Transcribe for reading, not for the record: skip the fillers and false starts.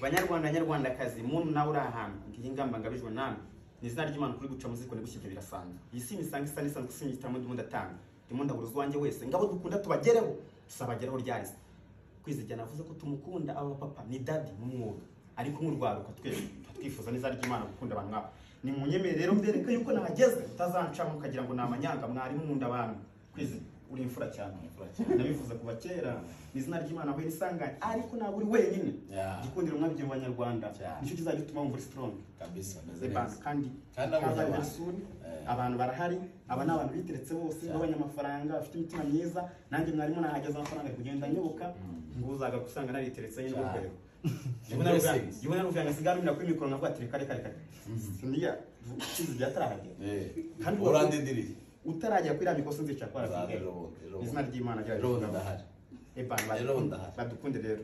Banyarwanda, Nyarwandakazi, muntu nawe uri ahantu, ngiyi ingamba ngabijwe namwe ni izina ry'Imana. Kuri guca muziko ntigushyibyo birasanzwe. Iyi si imisango isa n'isanzwe, si igitaramo ndimo ndatanga, ndimo ndaburuza uwanjye wese ngabo dukunda tubagereho. Tuzabageraho ryari se? Kwizigera navuze ko tumukunda. Aba papa ni daddy mu mwuga, ariko nk'urwaruka twese tuba twifuza n'izina ry'Imana gukunda abantu nk'aba. Ni munyemere rero mbereke yuko nahageze, utazancamo ukagira ngo ni amanyanga. Mwarimu nkunda abantu. Kwizi, uri imfura cyane. Imfura cyane. Nabivuze kuva kera, ni izina ry'Imana ahuye n'isanganya, ariko ntabwo uri wenyine. Igikundiro mwabyo mu Banyarwanda nicyo kizajya gituma wumva uri strong. Kabisa, meze Eba, neza. Kandi Kandi nabonye kaza abantu. very soon. Abantu barahari, aba ni abantu biteretse bose b'abanyamafaranga, bafite imitima myiza. Nanjye mwarimu nahageze, amafaranga ari kugenda nyoboka, ngo uzaga gusanga nariteretse nyine urwego. Ni blessings. Yubona ruvuga ngasigara numira kuri mikoro nkavuga ati: "Reka, reka, reka, siniya kizi byatarahagera." Kandi Urandindiriye. utaragera kuri iriya mikoro sinzicara kwa Uzaza rafite. ejo bundi, ejo bundi. Izina ry'Imana. Ejo bundi ndahari. Eba, Ejo bundi ndahari. badukunde rero.